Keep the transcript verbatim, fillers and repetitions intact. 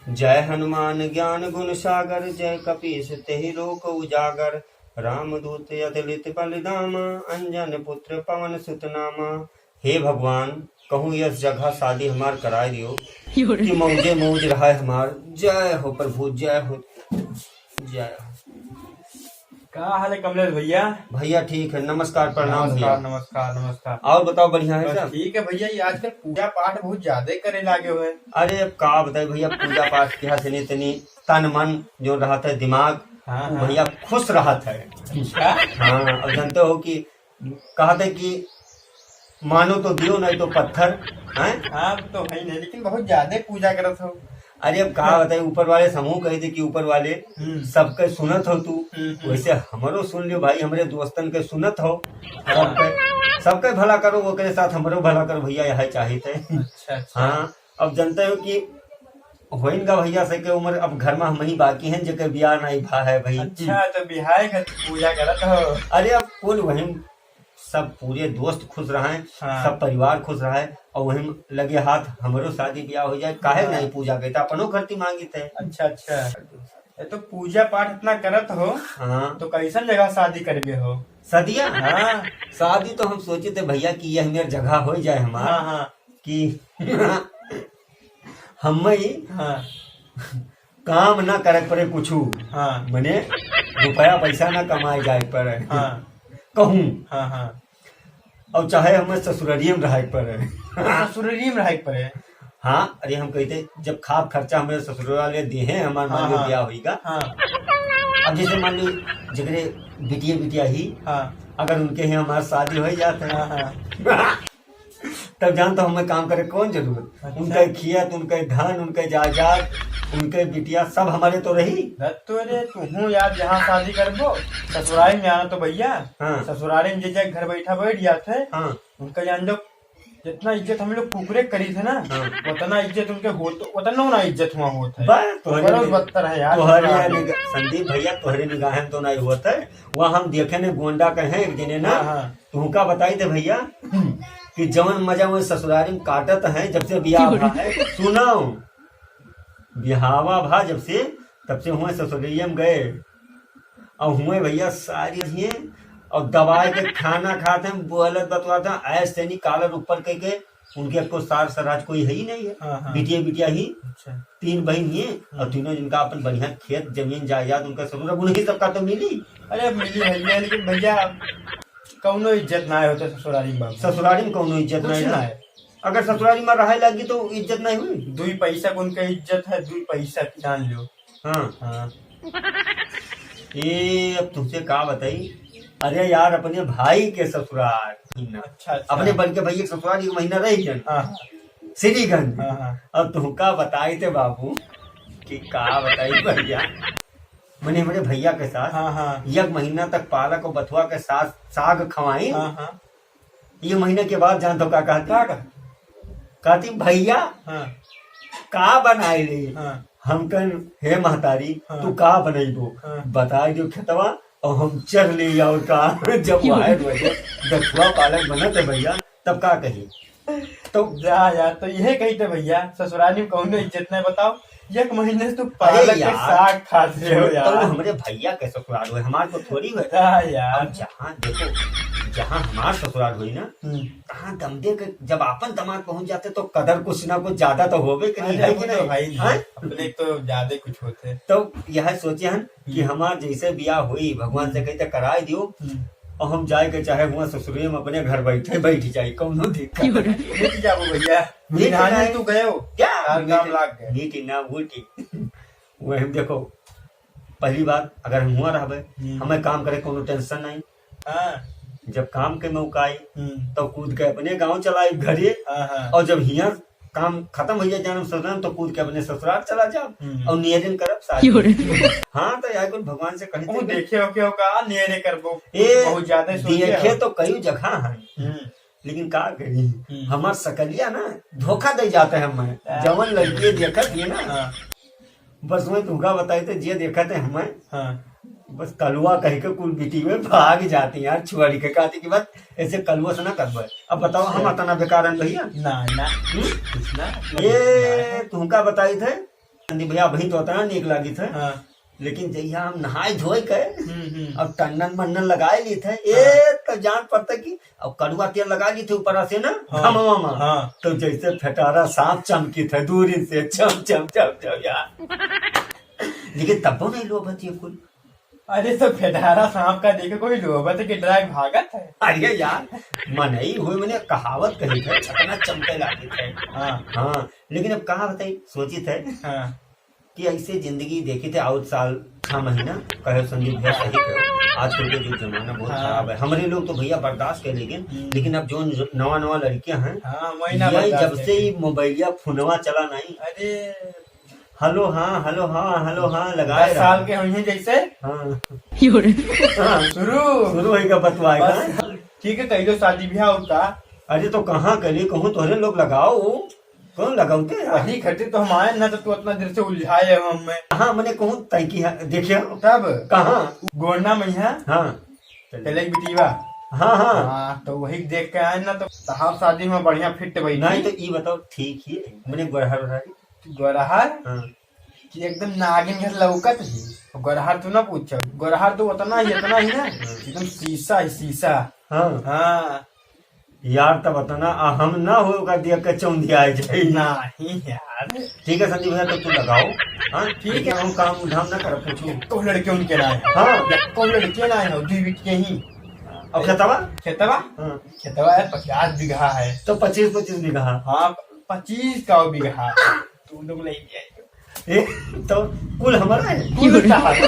जय हनुमान ज्ञान गुण सागर, जय कपीस तेहि लोक उजागर। रामदूत अतुलित बल धामा, अंजन पुत्र पवन सुत नामा। हे भगवान, कहूँ यस जगह शादी हमार कराए दियो कि मौजे मौज रहे हमार। जय हो प्रभु, जय हो, जय हो। का हाल है कमलेश भैया? भैया ठीक है, नमस्कार, प्रणाम नमस्कार, भैया। नमस्कार, नमस्कार। और बताओ, बढ़िया है बस सब? ठीक है भैया, ये आजकल पूजा पाठ बहुत ज्यादा करे लागे हुए हैं। अरे अब का बताई भैया, पूजा पाठ किहा से नहीं तनी तन मन जो रहत है, दिमाग, हाँ, वो हाँ। भैया खुश रहत है। अच्छा। हाँ, अब जानते हो कि कहत है कि मानो तो दियो, नहीं तो पत्थर, हैं? हाँ, तो है नहीं, लेकिन बहुत ज्यादा पूजा करत हो। अरे, अब का बताई, ऊपर वाले समूह कही थे कि ऊपर वाले हम्म। सबके सुनत हो तू, हम्म, हम्म। वैसे हमरो सुन लियो भाई, हमरे दोस्तन के सुनत हो। हाँ। सबके, सबके भला करो, ओकरे साथ हमरो भला करो भैया, यही चाहित है। अच्छा, अच्छा। हाँ, अब जानते हो कि होइन का भैया से के उम्र, अब घर में हम ही बाकी हैं जेके बियाह नहीं भा है भाई। अच्छा, तो बिहाय का पूजा करत हो? अरे, अब कुल वही सब पूरे दोस्त खुश रहें, हाँ। सब परिवार खुश रहे, और वही लगे हाथ हमरो शादी ब्याह हो जाए, काहे हाँ। नहीं पूजा करते, अपनो करती मांगित है। अच्छा, अच्छा। ये तो पूजा पाठ इतना करत हो, हाँ। तो कैसन जगह शादी करबे हो? सदिया? हाँ। शादी तो हम सोचे थे भैया कि यह मेर जगह हो जाए हमार, हाँ, हाँ। कि हम ही हाँ। काम ना करे पड़े कुछु, हाँ। मने रुपया पैसा ना कमाए जाए पड़े। हाँ। कहूँ। हाँ, हाँ। और चाहे हमें ससुररिये में रहे पड़े। ससुररिये में रहे पड़े। हाँ, अरे हम कहते जब खाब खर्चा हमें ससुर वाले दिए हैं, हमार हाँ, मान लो हाँ। ब्याह होइगा। हाँ। अब जैसे मान लो जगरे बिटिया बिटिया ही, हाँ। अगर उनके यहाँ हमार शादी हो जात है, हाँ, हाँ। तब जान तो हमें काम करे कौन जरूरत? अच्छा। उनके खेत, उनके धन, उनके जायदाद, उनके बिटिया सब हमारे तो रही। दत्तो रे, तू हूँ यार, जहाँ शादी करबो, ससुराल में आना तो भैया, हाँ। ससुराल में जे जे घर बैठा बैठ जात है, हाँ। उनका जान दो, जितना इज्जत हम लोग कुकुरे करी थे ना, हाँ। उतना इज्जत उनके होत, उतना ना इज्जत हुआ होत है। बस, तोहरे बरोबर नि-, बदतर है यार, तोहरे ससुराल में। निगा-, संदीप भैया, तोहरे निगाह में तो नहीं होत है। वहाँ हम देखे ने गोंडा के हैं एक जने ना, हाँ, हाँ। तुमका बताई थे भैया कि जवन मजा वो ससुरारी में काटत हैं जब से बियाह हुआ है। सुनो, बिहावा भा जब से, तब से हुए ससुररिया में गए और हुए भैया सारी हैं और दबाए के खाना खाते हैं, बोलत बतवाते हैं, ऐसे नहीं कालर ऊपर कह के उनके को सार सराज कोई है ही नहीं है। हाँ, हाँ। बिटिया बिटिया ही अच्छा। तीन बहन ही हैं और हम्म। तीनों जिनका अपन बढ़िया खेत जमीन जायदाद उनका ससुर, अब उन्हीं सबका तो मिली। अरे अब मिली है, लेकिन भैया कौनो इज्जत ना होता ससुरारी में बाबू। ससुरारी में कौनो इज्जत कुछ नहीं ना है। है। अगर ससुरारी में रहे लगी तो इज्जत नहीं हुई। दुई पैसा को उनका इज्जत है, दुई पैसा की जान लो। हाँ। हाँ। ए, अब तुमसे का बताई? अरे यार, अपने भाई के ससुराल। अच्छा, अच्छा। अपने बड़के भाई के ससुराल एक महीना रह गया। हाँ, हाँ। श्रीगंज। हाँ, हाँ। अब तुमका बताई थे बाबू कि का बताई भैया। मने हमरे भैया के साथ हाँ, हाँ। एक महीना तक पालक और बथुआ के साथ साग खवाई। हाँ, हाँ। ये महीने के बाद जान तो का कहती? का कहती? कहती, "भैया, हाँ। का बनाए रे?" हाँ। हम कहन, "हे महतारी, हाँ। तू का बनइबो? हाँ। बताए दियो खेतवा और हम चर ले और का।" जब वो आए रोजे, बथुआ पालक बनत है भैया, तब का कही? तो जा यार, तो यह कही थे भैया, ससुराली में कौनो इज्जत नहीं, बताओ। एक महीने से तू अरे पालक के यार, साग खात रहे हो सुन, तो यार। हमरे भैया के ससुराल हुए, हमार को थोड़ी हुए। जा यार। अब जहाँ देखो, जहाँ हमार ससुराल हुई ना, हम्म। तहाँ दमदे के जब आपन दमाद पहुँच जाते तो कदर कुछ ना कुछ ज्यादा तो होबे करी, अरे है वो कि तो नहीं? भाई नहीं, हैं? अपने तो ज्यादा कुछ होते। तो यह सोचे हन कि हम्म। हमार जैसे बियाह हुई, भगवान से हम्म। कही तो कराए दियो, हम्म। और हम जाए के चाहे हुआ ससुरे में अपने घर बैठे बैठ जाए, कौनो दिक्कत नहीं। मिट जाबो भैया, मिट बिहाने जाए। तू गयो, क्या? तार मिट, काम लाग गए। मिट ना उठी। वही देखो, पहली बात, अगर हम हुआ रहबे, हम्म। हमें काम करे कोनो tension नहीं। हाँ। जब काम के मौका आई, हम्म। तो कूद के अपने गाँव चला आई घरे। हाँ, हाँ। और जब हियाँ काम खत्म हो जाए जन्म ससुराल, तो कूद के अपने ससुराल चला जाओ हम्म। और नियरन करब शादी। क्यों रे? हाँ, तो यार कुल भगवान से कहे वो थे। देखे हो क्या का नियरे करबो? ए, बहुत ज्यादा सोच देखे लिया। तो कई जगह है। हम्म। लेकिन का करी? हम्म। हमार सकलिया ना धोखा दे जाते हैं हमें। हाँ। जवन लड़की देखत ये ना, हाँ। बस मैं तुमका बताई थे, जे देखत है हमें। हाँ। बस कलुआ कह के कुल बिटिया भाग जाती यार, छोड़ के कहती कि बस ऐसे कलुआ से ना करबे। अब बताओ, हम अतना बेकार हैं भैया? ना, ना, हम्म? कुछ ना। ये तुमका बताई थे, संदीप भैया, अभी तो अतना नीक लागी थे। हाँ। लेकिन जहिया हम नहाए धोए के हम्म, हम्म। और टंडन मंडन लगाए ली थे, हाँ। ए, तो जान पड़ता कि अब कड़ुआ तेल लगा ली थे ऊपर से ना, हाँ। घमवा में। हाँ। तो जैसे फेटारा सांप चमकी थे दूरी से, चम, चम, चम, चम यार। लेकिन तब नहीं लोभत ये कुल। अरे, तो फेटारा सांप का देखे कोई लोभत है कि डरा के भागत है? अरे यार, मनई हुए, मने कहावत कही थे, छतना चमके लागी थे। हाँ। हाँ, लेकिन अब कहा बताई, सोची थे हाँ। कि ऐसे जिंदगी देखी थे, आउत साल छह महीना, कहे संदीप भैया सही कहे, आजकल के जो जमाना बहुत हाँ। खराब है। हमरे लोग तो भैया बर्दाश्त कर लेकिन, हम्म। लेकिन अब जो नवा नवा लड़कियां हैं, हाँ, वही ना ये बर्दाश्त जब से करती। ही मोबाइलिया फोनवा चला नहीं, अरे। हेलो हाँ, हेलो हाँ, हेलो हाँ लगाए दस साल रहा। के हुई हैं जैसे। हाँ। हाँ। शुरू। शुरू होएगा बतवाएगा। बस, ठीक है, कह दो शादी ब्याह होता। अरे तो कहाँ करी, कहूँ तोहरे लोग लगाओ, कौन लगाओ के यार? वही खातिर तो हम आए ना, तो तू इतना देर से उलझाए हो हमें। हाँ, मने कहूँ तय की है, देखिए। तब? कहाँ? गोरना में है। हाँ। चले बिटिया। हाँ, हाँ। हाँ, तो वही देख के आए ना, तो साहब शादी में बढ़िया फिट बैठी। नहीं तो ई बताओ, ठीक ही है। मने गोरहर ओरहर? गोरहर? हाँ। कि एकदम नागिन के लौकत ही। गोरहर तू ना पूछो, गोरहर तो उतना ही, इतना ही ना, हाँ। एकदम शीशा ही शीशा। हाँ। हाँ। यार, तब उतना आ हम ना हो ओकर दिया के चौंधिया आ जाई। नहीं यार। ठीक है संदीप भैया, तो तू लगाओ। हाँ, ठीक है। हम काम धाम ना कर पूछू। एको लड़के उनके ना है। हाँ। एको लड़के ना है, दुई बिटिया ही। और खेतवा? खेतवा? हाँ। खेतवा है, पचास बीघा है। तो पच्चीस पच्चीस बीघा। हाँ, पच्चीस का बीघा। तू लोग लेके आए। ए, तो कुल हमारा है। कुल का है।